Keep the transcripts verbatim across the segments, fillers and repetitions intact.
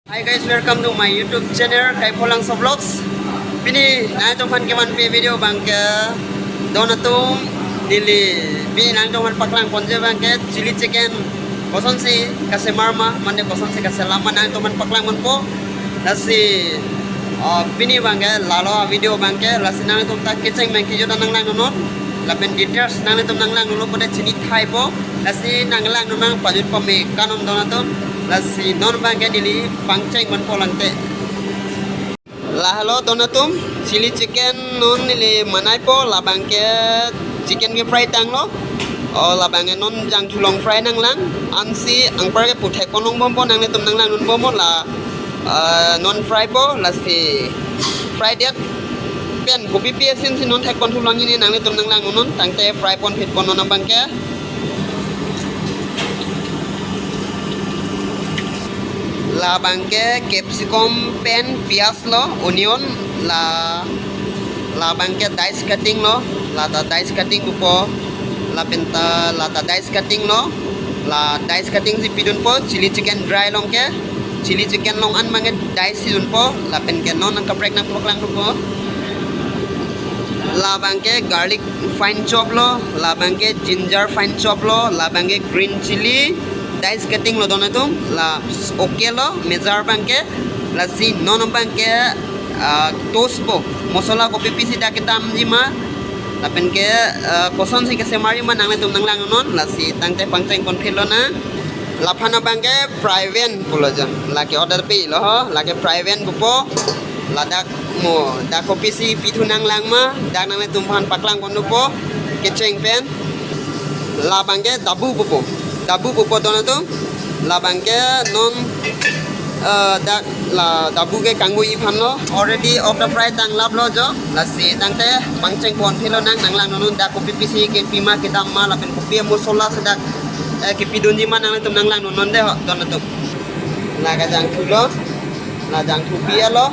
Hi guys, welcome to my YouTube channel, Kaipholangso Vlogs. Pini nangtumphan kevan pe video abangke don atum, neli pini nangtumphan paklang ponji abangke chili chicken kosonsi kasemar ma, mane kosonsi kaselam ma nangtumphan paklang ponpo. Lasi, uh, pini abangke lalo a-video abangke, lasi nangtum ta kecheng abangke jota nanglangnon. Lapen details nangtum nanglangnon lo pote chini thaipo. Lasi nanglang nunang pajut pame kanon don atum. Lasi non abangke neli pangcheng ponpo langte. Lahelo don atum, chili chicken non neli manaipo, labangke chicken ke fry tanglo. O labangke non jangthu along fry nanglang. Ansi anparke puthek ponlong bompo, nangtum nanglangnon bompo la, ah, non fry po, lasi fry det pen kopi pi asin si non thek ponthu lang ini nangtum nanglangnon, tangte fry ponphit pon non abangke. Labangke capsicum pen pias lo, onion, la, labangke dice cutting lo, lata dice cutting pupo, lapen ta lata dice cutting lo, la dice cutting si pidunpo, chili chicken dry along ke, chili chicken along an abangke dice si dunpo, lapen ke non nangkaprek nangpaklang thupo. Labangke garlic fine chop lo, labangke ginger fine chop lo, labangke green chili dice cutting lo don atum, la okay lo, mejar abangke, lasi non abangke, ah, toast po, mosola kopi pi si dak kedamji ma, lapen ke, ah, kosonsi kesemarji ma nangtum nanglangnon, lasi tangte pangcheng ponphit lonang. Laphan abangke fry pan pulo jo. Lake order pe lo ho. Lake fry pan pupo. Ladak mo dak kopi si pithu nanglang ma. Dak nangtumphan paklang ponpo. Kecheng pen. Labangke dabu pupo. Dabu pupo don atum. Labangke non, eh, dak la dabu ke kangui aphan lo. Already ok ta fry tanglap lo jo. Lasi tangte pangcheng ponphit lonang nanglangnon dak kopi pi si kepi ma kedam ma lapen kopi mosola si dak, eh, kepidunji ma nangtum nanglangnon de ho don atum. La kajangthu lo, la jangthu pi lo.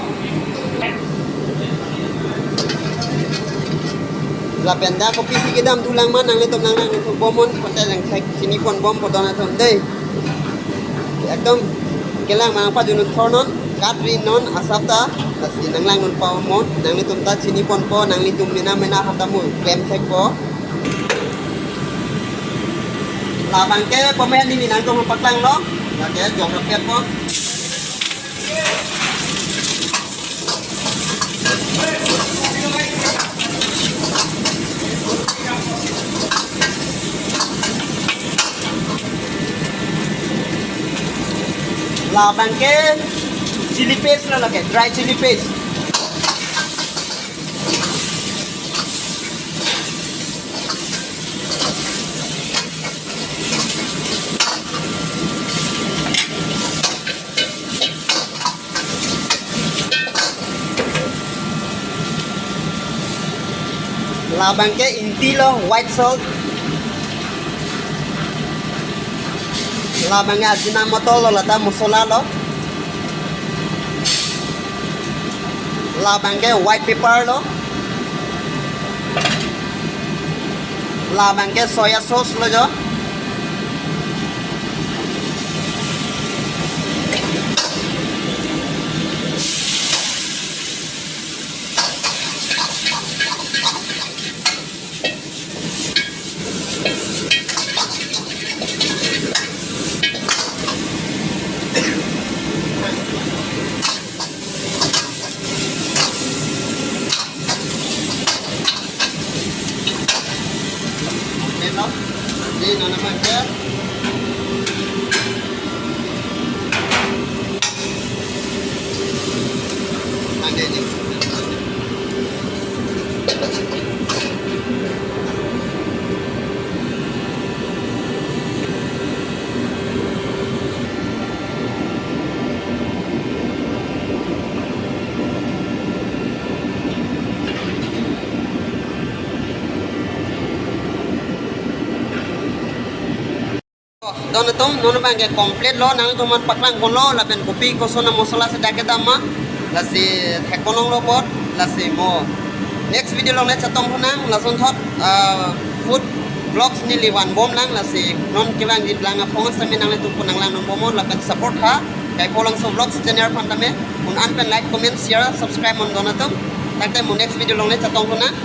Lapen dak kopi si kedamthu lang ma nangtum nanglangnon bomnon, pote jangthek chini pon bompo don atum de. Ekdom kelang ma pajut thornon, kat rinon asap ta, lasi nanglangnon bomnon, nangtum ta chini ponpo, nangtum mena mena hata mu klem thekpo. Labangke pome neli nangtum paklang lo, lake jok rapet po. Labangke chili paste lo lake, dry chili paste. Labangke ingti lo, white salt. Labangke Ajinomoto lo, lata mosola lo. Labangke white pepper lo. Labangke soya sauce lo jo. Don atum, non abangke complete lo, nangtum aphan paklang ponlo, lapen kopi koson amosola si dak kedam ma, lasi thek ponlong lo apot, lasi mo next video along le chetong thunang, lason thot, ah, food vlogs neli van bomlang, lasi non kevang jit lang aphong sami nangtum pu nanglangnon bomnon, lapen support tha. Kaipolangso Vlogs channel aphan tame un-an pen like, comment, share, subscribe mon don atum. Tangte mo next video along le chetong lonang.